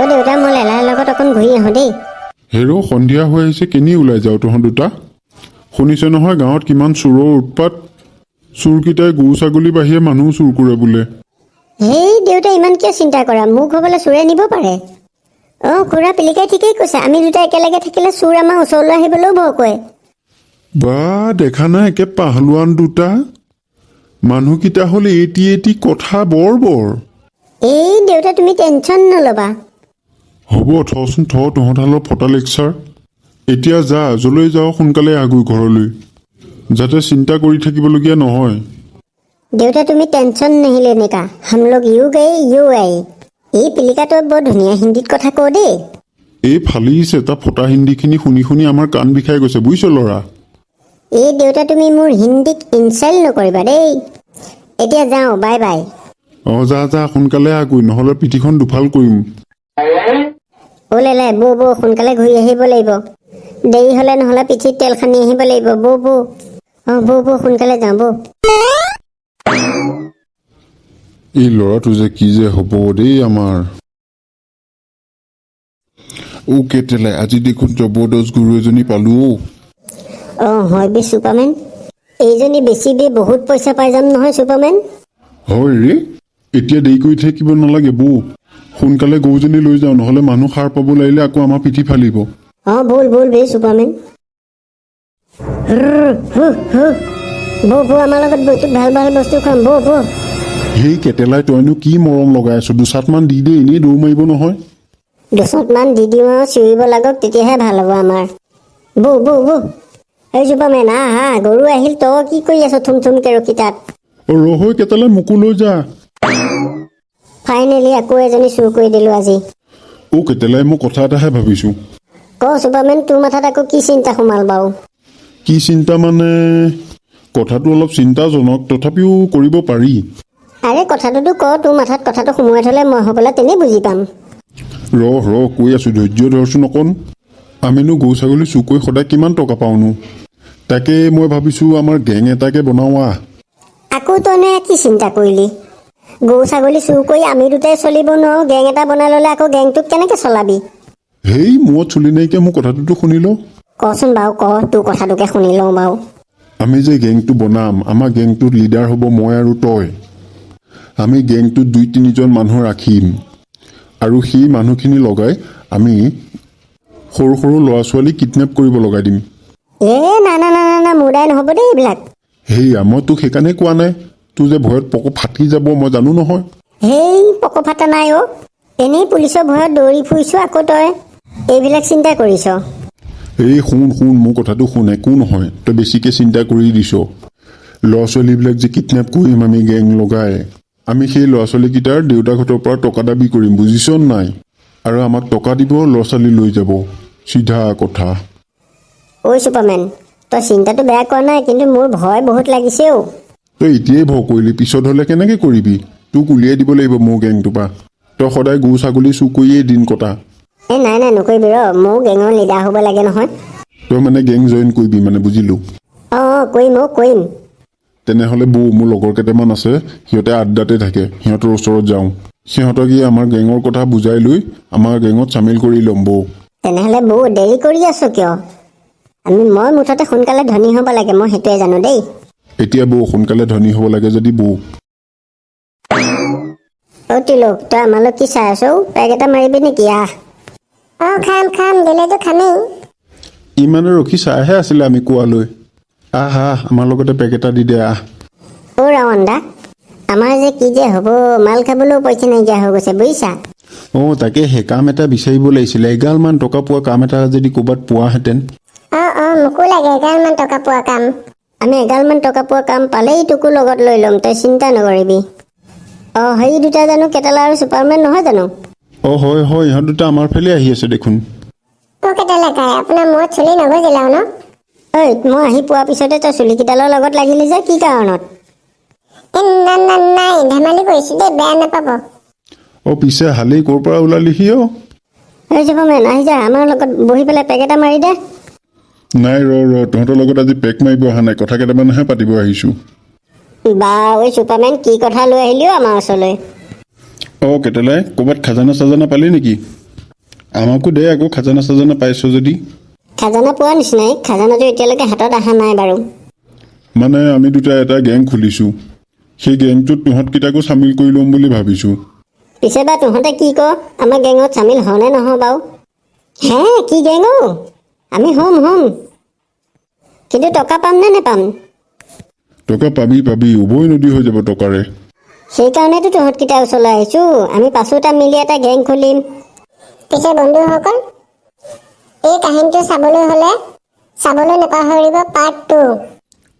অ' দেউতা, মই লেলাৰ লগত অকণ ঘূৰি আহোঁ দেই। হেৰ', সন্ধিয়া হৈ আহিছে, কেনি ওলাই যাওঁ তহঁত দুটা? শুনিছ নহয় গাঁৱত কিমান চোৰৰ উৎপাত? চোৰকেইটাই গৰু ছাগলী বাহিৰে মানুহ চুৰ কৰে বোলে। হেই দেউতা, ইমান কিয় চিন্তা কৰা? মোক হ'বলৈ চোৰে নিব পাৰে। অঁ খুৰা, পিলিকাই ঠিকেই কৈছে, আমি দুটা একেলগে থাকিলে চোৰ আমাৰ ওচৰলৈ আহিবলৈও ভয় কৰে। বা, দেখা নাই একে পাহলোৱান দুটা। মানুহকেইটা হ'ল এটি এটি কথা বৰ বৰ। এই দেউতা, তুমি টেনশ্যন নল'বা। হ'ব, থচোন থ তহঁতহালৰ ফটা লেকচাৰ। এতিয়া যা, যলৈ যাওঁ সোনকালে আহগৈ ঘৰলৈ, যাতে চিন্তা কৰি থাকিবলগীয়া নহয়। দেউতা, তুমি টেনশ্যন नहीं लेने का, हम लोग यूं गए यूं आए। এই পিলিকা, তই বৰ ধুনীয়া হিন্দীত কথা কওঁ দেই। এই ফালিছে, তাৰ ফটা হিন্দীখিনি শুনি শুনি আমাৰ কাণ বিষাই গৈছে, বুজিছ ল'ৰা। এই দেউতা, তুমি মোৰ হিন্দীক ইনচাল্ট নকৰিবা দেই। এতিয়া যাওঁ, বাই বাই। অঁ, যা যা, সোনকালে আহগৈ, নহ'লে পিঠিখন দুফাল কৰিম। অ' লেলে, বৌ বৌ, সোনকালে ঘূৰি আহিব লাগিব। দেৰি হ'লে নহ'লে পিঠিত তেল সানি আহিব লাগিব। বৌ বৌ, অঁ বৌ বৌ, সোনকালে যাওঁ বৌ। এই ল'ৰাটো যে কি যে হ'ব দেই আমাৰ। অ' কেটেলাই, আজি দেখোন জবৰদস্ত গৰু এজনী পালো অ'। অঁ হয় বে ছুপাৰমেন, এইজনী বেছি বে বহুত পইচা পাই যাম নহয় ছুপাৰমেন। হয় ৰে, এতিয়া দেৰি কৰি থাকিব নালাগে বৌ, সোনকালে গৰুজনী লৈ যাওঁ, নহ'লে মানুহ সাৰ পাব লাগিলে আকৌ আমাৰ পিঠি ফালিব। অঁ ব'ল ব'ল বে ছুপাৰমেন। হু হু, বৌ বৌ, আমাৰ লগত বৌ, তোক ভাল ভাল বস্তু খুৱাম, বৌ বৌ। সেই কেটেলাই, তইনো কি মৰম লগাই আছ? দুচাটমান দি দে, এনেই দৌৰ মাৰিব নহয়। দুচাটমান দি দিওঁ আৰু চিঞৰিব লাগক, তেতিয়াহে ভাল হ'ব আমাৰ। বৌ বৌ বৌ। এই ছুপাৰমেন, আহ আহ, গৰু আহিল, তই কি কৰি আছ থুম থুমকে ৰখি তাত? অ' ৰহৈ কেটেলাই, মোকো লৈ যা। ফাইনেলি আকৌ এজনী চুৰ কৰি দিলো আজি। অ' কেটেলাই, মই কথা এটাহে ভাবিছোঁ। ক ছুপাৰমেন, তোৰ মাথাত আকৌ কি চিন্তা সোমাল বাৰু? কি চিন্তা মানে, কথাটো অলপ চিন্তাজনক, তথাপিও কৰিব পাৰি। আৰে কথাটোতো ক, তোৰ মাথাত কথাটো সোমোৱাই থ'লে মই হ'বলা তেনেই বুজি পাম। ৰহ ৰহ, কৈ আছোঁ, ধৈৰ্য ধৰচোন অকণ। আমিনো গৰু ছাগলী চুৰ কৰি সদায় কিমান টকা পাওঁনো? তাকে মই ভাবিছোঁ আমাৰ গেং এটাকে বনাওঁ আহ। আকৌ তইনো এয়া কি চিন্তা কৰিলি? গৰু ছাগলী চুৰ কৰি আমি দুটাই চলিব নোৱাৰো, গেং এটা বনাই ল'লে আকৌ গেংটোক কেনেকৈ চলাবি? হেই, মূৰত চুলি নাইকিয়া, মোৰ কথাটোতো শুনি ল। কচোন বাৰু ক, তোৰ কথাটোকে শুনি লওঁ বাৰু। আমি যে গেংটো বনাম, আমাৰ গেংটোত লিডাৰ হ'ব মই আৰু তই। আমি গেংটোত দুই তিনিজন মানুহ ৰাখিম আৰু সেই মানুহখিনি লগাই আমি সৰু সৰু ল'ৰা ছোৱালী কিডনেপ কৰিব লগাই দিম। এ না না না না না, মোৰ দ্বাৰাই নহ'ব দেই এইবিলাক। হেইয়া, মই তোক সেইকাৰণে কোৱা নাই, তোৰ যে ভয়ত পক ফাটি যাব মই জানো নহয়। হেই, পক ফাটা নাই অ', এনেই পুলিচৰ ভয়ত দৌৰি ফুৰিছোঁ, আকৌ তই এইবিলাক চিন্তা কৰিছ। এই শুন শুন, মোৰ কথাটো শুন, একো নহয়, তই বেছিকৈ চিন্তা কৰি দিছ। ল'ৰা ছোৱালীবিলাক যে কিডনেপ কৰিম আমি গেং লগাই, আমি সেই ল'ৰা ছোৱালীকেইটাৰ দেউতাকহঁতৰ পৰা টকা দাবী কৰিম, বুজিছ নাই? আৰু আমাক টকা দিব, ল'ৰা ছোৱালী লৈ যাব, চিধা কথা। ঐ ছুপাৰমেন, তই চিন্তাটো বেয়া কৰা নাই, কিন্তু মোৰ ভয় বহুত লাগিছে অ'। তই এতিয়াই ভয় কৰিলি, পিছত হ'লে কেনেকৈ কৰিবি? তোক উলিয়াই দিব লাগিব মোৰ গেংটোৰ পৰা। তই সদায় গৰু ছাগলী চুৰ কৰিয়েই দিন কটা। এই নাই নাই, নকৰিবি ৰ, ময়ো গেঙৰ লিডাৰ হ'ব লাগে নহয়। তই মানে গেং জইন কৰিবি মানে, বুজিলোঁ। অঁ অঁ, কৰিম অ' কৰিম। তেনেহ'লে বৌ, মোৰ লগৰ কেইটামান আছে, সিহঁতে আড্ডাতে থাকে, সিহঁতৰ ওচৰত যাওঁ। সিহঁতক ই আমাৰ গেঙৰ কথা বুজাই লৈ আমাৰ গেঙত চামিল কৰি ল'ম বৌ। তেনেহ'লে বৌ, দেৰি কৰি আছ কিয়? আমি মই মুঠতে সোনকালে ধনী হ'ব লাগে, মই সেইটোৱে জানো দেই। এতিয়া বৌ, সোনকালে ধনী হ'ব লাগে যদি বৌ। অ' তিলক, তই আমালৈ কি চাই আছ অ'? পেগ এটা মাৰিবি নেকি? আহ। অঁ খাম খাম, দিলেতো খামেই। ইমানে ৰখি চাইহে আছিলে আমি কোৱালৈ। আহ আহ, আমাৰ লগতে পেক এটা দি দে আহ। অ' ৰাৱণ দা, আমাৰ যে কি যে হ'ব, মাল খাবলৈও পইচা নাইকিয়া হৈ গৈছে বুজিছা। অঁ তাকে, সেই কাম এটা বিচাৰিব লাগিছিলে, এগালমান টকা পোৱা কাম এটা যদি ক'ৰবাত পোৱাহেঁতেন। অঁ অঁ, মোকো লাগে এগালমান টকা পোৱা কাম। আমি এগালমান টকা পোৱা কাম পালেই তোকো লগত লৈ ল'ম, তই চিন্তা নকৰিবি। অঁ সেই দুটা জানো কেটেলা আৰু ছুপাৰমেন নহয় জানো? অঁ হয় হয়, ইহঁত দুটা আমাৰ ফালে আহি আছে দেখোন। অ' কেটেলা কাই, আপোনাৰ মূৰত চুলি নগজিলে আৰু ন? ঐ, মই আহি পোৱাৰ পিছতে তই চুলিকেইডালৰ লগত লাগিলি যে কি কাৰণত? এ না না, নাই, ধেমালি কৰিছোঁ দেই, বেয়া নাপাব। অঁ পিছে হালি ক'ৰ পৰা ওলালিহি অ'? ঐ ছুপাৰমেন, আহি যা, আমাৰ লগত বহি পেলাই পেগ এটা মাৰি দে। নাই, ৰ ৰ, তহঁতৰ লগত আজি পেক মাৰিব অহা নাই, কথা কেইটামানহে পাতিব আহিছোঁ। বা ঐ ছুপাৰমেন, কি কথা লৈ আহিলি অ' আমাৰ ওচৰলৈ? অঁ কেটেলাই, ক'ৰবাত খাজানা চাজানা পালি নেকি? আমাকো দে আকৌ খাজানা চাজানা পাইছ যদি। খাজানা পোৱা নিচিনাই, খাজানাটো এতিয়ালৈকে হাতত অহা নাই বাৰু। মানে আমি দুটা এটা গেং খুলিছোঁ, সেই গেংটোত তহঁতকেইটাকো চামিল কৰি ল'ম বুলি ভাবিছোঁ। পিছে বা তহঁতে কি ক, আমাৰ গেঙত চামিল হওঁনে নহওঁ বাৰু? হে, কি গেং অ'? আমি হ'ম হ'ম, কিন্তু টকা পাম নে নেপাম? টকা পাবি পাবি, উভয় নদী হৈ যাব টকাৰে। সেইকাৰণেতো তহঁতকেইটাৰ ওচৰলৈ আহিছোঁ। আমি পাঁচোটা মিলি এটা গেং খুলিম। পিছে বন্ধুসকল, এই কাহিনীটো চাবলৈ হ'লে চাবলৈ নাপাহৰিব পাৰ্ট 2।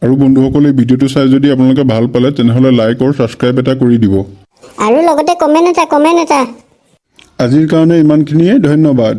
আৰু বন্ধুসকল, এই ভিডিঅ'টো চাই যদি আপোনালোকে ভাল পালে, তেনেহ'লে লাইক আৰু ছাবস্ক্ৰাইব এটা কৰি দিব। আৰু লগতে কমেণ্ট এটা, কমেণ্ট এটা। আজিৰ কাৰণে ইমানখিনিয়ে, ধন্যবাদ।